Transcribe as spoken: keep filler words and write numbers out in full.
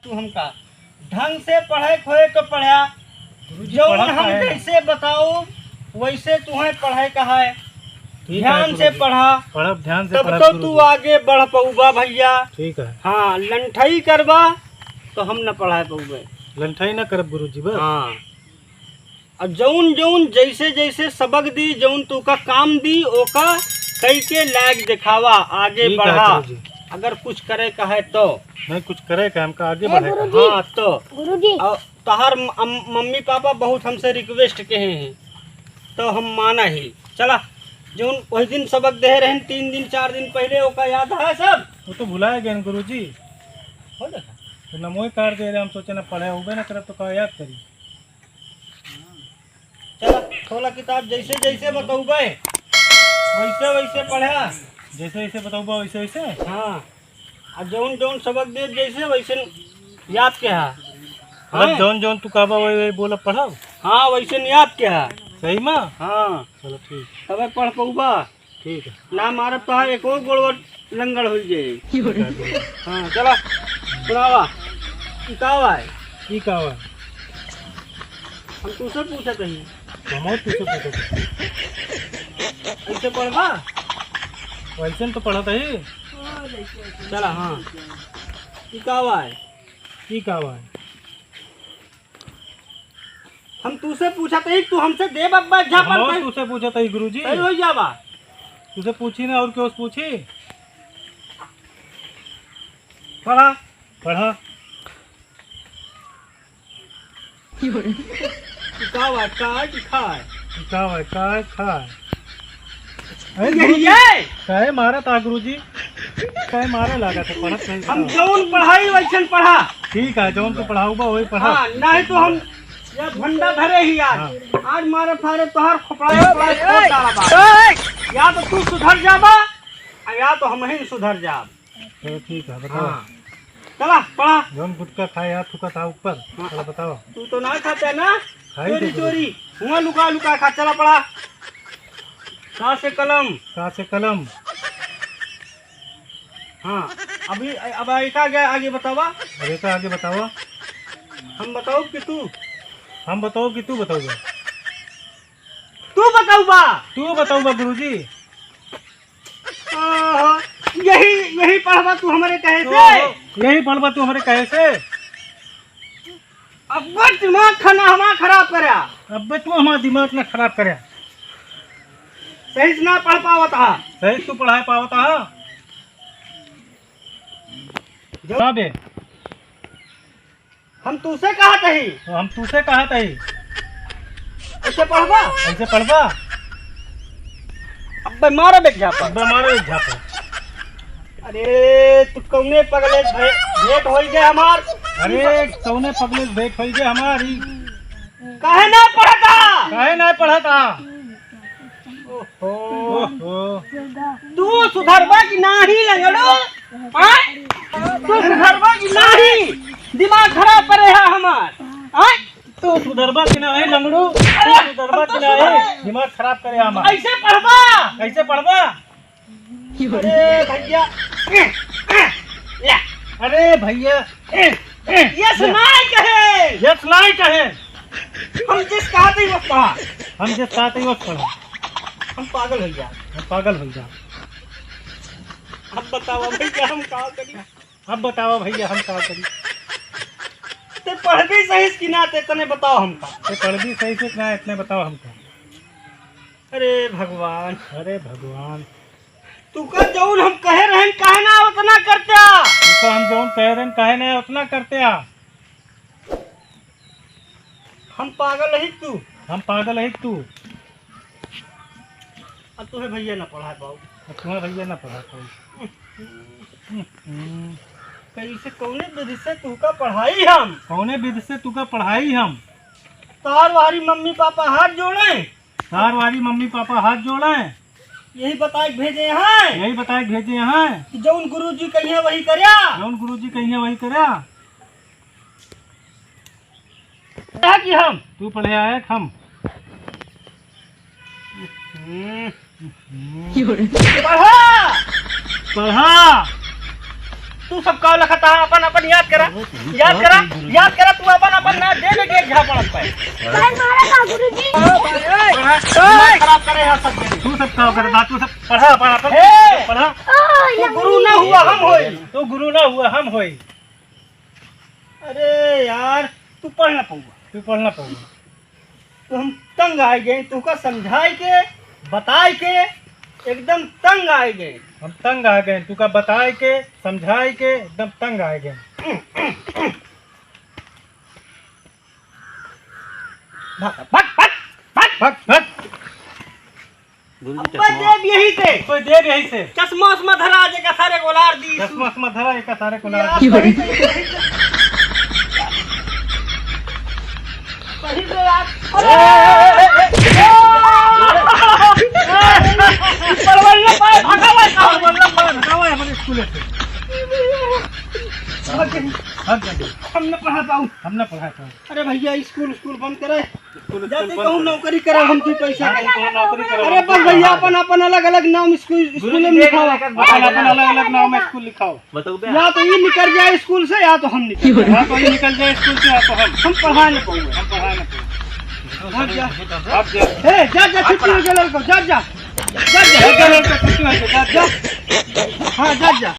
तू हमका ढंग से पढ़े खोए के पढ़ा। गुरुजी, जौन पढ़त हम काहे ना? जैसे बताओ, वैसे तुहें पढ़े का है। ठीक है ध्यान से गुरुजी। पढ़ा। पढ़ब, ध्यान से तब पढ़ब तो गुरुजी। तू आगे बढ़ पउबा भैया। ठीक है। हाँ, लंठई करबा तो हम न पढ़ा पउबे। लंठई न करब गुरुजी, बस। हाँ। और जौन जौन जैसे जैसे सबक दी, जौन तू का काम दी, ओका कई के लायक दिखावा, आगे ठीक है बढ़ा। गुरुजी। अगर कुछ करे का है तो। नहीं, कुछ करे का, हमका आगे ए बढ़े का। गुरुजी। हाँ, तो। गुरुजी। और तोहार म-, अम-, मम्मी पापा बहुत हमसे request कहे हैं, तो हम माना ही। चला, जौन वही दिन सबक दे रहन, तीन दिन, चार दिन पहले, ओका याद है सब? वो तो भुलाए गए गुरुजी। हो देखा। तो नमोई काट दे रहे, हम सोचे ना पढ़े होबे ना करब तो का याद करी। चला, खोला किताब, जैसे जैसे बतौबे, वैसे वैसे पढ़ा। जैसे जैसे बतौबा, वैसे वैसे? हाँ। आ जौन जौन सबक दे, जैसे वैसे याद के हा। मतलब हाँ। जौन जौन तू कहबा, वही वही बोला पढ़ब? हाँ, वैसे याद के हा। सही मा? हाँ। चलो ठीक। तबे पढ़ पउबा। ठीक है। ना मारब तो एको गोड़वा लंगड़ हो जाए। हाँ, चला, सुनावा। ई का बा? ई का बा? हम तुसे पूछत हई। हम और तुसे पूछत हई। ऐसे पढ़बा? वैसे तो पढ़त हई। चला, हाँ। ई का बा? ई का बा? हम तुसे पूछत हई, तू हमसे देब अब्बा झापड़ हम और सही। तुसे पूछत हई गुरुजी। सही हो जाबा। तुसे पूछी ना, और क्यों पूछी? पढ़ा। पढ़ा। ई का बा, का कि खाए? ई का बा, का खाए? अरे यही गुरुजी, है। काहे मारत हा गुरुजी? काहे मारे लागत है? पढ़त नहीं हम था। जौन पढ़ाई वैसन पढ़ा। ठीक है, जौन तू पढ़ाऊबा वही पढ़ा। हाँ, नहीं तो हम ये भंडा धरे ही आज। हाँ। आज मारे फारे तोहार खोपड़ा खोपड़ा फोड़ डाला बा। या तो तू सुधर जाबा, आ या तो हम ही सुधर जाब। चलो ठीक है, बताओ। हाँ। चला, पढ़ा। जौन गुटखा खाए हाथ थूका था ऊपर। हाँ। चलो बताओ। तू तो ना खाता ना? खाई चोरी तो चोरी। हुआ लुका लुका खा, चला पढ़ा। का से कलम। का से कलम। हाँ, अभी, अब आगे का गया, आगे बतावा। अरे का आगे बतावा। हम बताओ कि तू? हम बताओ कि तू बताओ? तू बताओ बा। तू बताओ बा गुरुजी। ओहो, यही, यही पढ़बा तू हमरे कहे से? ओहो, यही पढ़बा तू हमरे कहे से? अब्बे दिमाग खाना हमार खराब करया। अब्बे तू हमार दिमाग ना खराब करया। सही से ना पढ़ पावत हा। सही से तू पढ़ाए पावत हा। जवाब दे। हम तुसे कहत हई। तो हम तुसे कहत हई। ऐसे पढ़बा? ऐसे पढ़बा? अब्बे मारे बेग झापड़। अब्बे मारे बेग झापड़। अरे, तू कौने पगले भे-, भेंट होई गए हमार? अरे, कौने पगले भेंट होई गए हमारी? काहे ना पढ़ता? काहे ना पढ़ता? ओहो। ओहो। तू सुधरबा कि नाही लंगड़ो? हाँ? तू सुधरबा कि नाही? दिमाग खराब करे है हमार। हाँ? तू सुधरबा कि नाही लंगड़ो? तू सुधरबा कि नाही? दिमाग खराब करे है हमार। ऐसे पढ़बा? ऐसे पढ़बा? अरे भैया, अरे भैया, यस नाय कहे। यस नाय कहे। हम जिस कहत ही वो पढ़ा। हम जिस कहत ही वो पढ़ा। हम पागल हो गया। हम पागल हो गया। अब बतावा भैया हम का करी? अब बतावा भैया हम का करी? ते पढ़बी सही से कि ना, ते तने बताओ हमका। ते पढ़बी सही से कि ना, इतने बताओ हमका। अरे भगवान। अरे भगवान। तुका जौन हम कहे रहन काहे ना उतना करत्या? तुका हम जौन कहे रहन काहे ना उतना करत्या? हम पागल ही तू। हम पागल ही तू। अब तुम्हें भैया ना पढ़ा पाऊ। अब तुम्हें भैया ना पढ़ा पाऊ। हम्म। कैसे कौने विधि से तुका पढ़ाई हम? कौने विधि से तुका पढ़ाई हम? तार वारी मम्मी पापा हाथ जोड़े। तार वारी मम्मी पापा हाथ जोड़े। यही बताए के भेजे हैं। यही बताए के भेजे हैं। कि जौन गुरुजी कहिए वही कर्या। जौन गुरुजी कहिए वही कर्या। क्या कि हम? तू पढ़े आए हम। हम्म। पढ़ा। पढ़ा। तू सब का लखत हा, अपन, अपन याद करा, याद करा, याद करा, तू अपन, अपन ना दे दे के एक झापड़ पे। भाई मारा का गुरुजी? पढ़ा, दिमाग खराब करे है सब। तू सब का करत हा, तू सब पढ़ा, पढ़ा, पढ़ा, हे! पढ़ा। ओ, तू गुरु ना हुआ, हम होई। तू गुरु ना हुआ, हम होई। अरे यार, तू पढ़ ना पउआ। तू पढ़ ना पउआ। तो हम तंग आइ गए, तुका समझाइ के, बताइ के, एकदम तंग आइ गए। हम तंग आ गए, तुका बताइ के, समझाइ के, एकदम तंग आइ गए। भाग, भाग, भाग, भाग। भाग, भाग। गुरुजी, अब्बे चश्मा। देब यही से। कोई देब यही से। चश्मा उश्मा धरा, जे का सारे गोलार दी। चश्मा उश्मा धरा, एका सारे गोलार यार, दी। सही से, सही से। सही से यार। अरे! ए, ए, ए, ए, ए! पढ़वैया पाए, भगावा, भगावा, भगावा, हमारे स्कूल से। भाग गए। भाग गए। हम न पढ़ा पाऊँ। हम न पढ़ा पाऊँ। अरे भैया, स्कूल, स्कूल बंद करे। स्कूल, जाते स्कूल बंद कहूँ करे। नौकरी करे, हम तू पैसा जाते के। कहूँ नौकरी करे, अरे हम बस तू भैया, पैसा अपन, अपन अलग, अलग नाम स्कूल, गुरु स्कूल जी में देख लिखावा। रहे हैं, अपन, अपन अलग, अलग नाम में स्कूल लिखाओ। बताओ बे। या तो ये निकल जाए स्कूल से, या तो हम निकल जाए। या तो ये निकल जाए स्कूल से, या तो हम। हम पढ़ा न पाऊंगे। हम पढ़ा न पाऊंगे। भाग जा। भाग जा। ए, जा, जा, छुट्टी हो गया लड़का, जा, जा। जा, जा, जा, लड़का, छुट्टी हो गया, जा, जा। हाँ, जा, जा।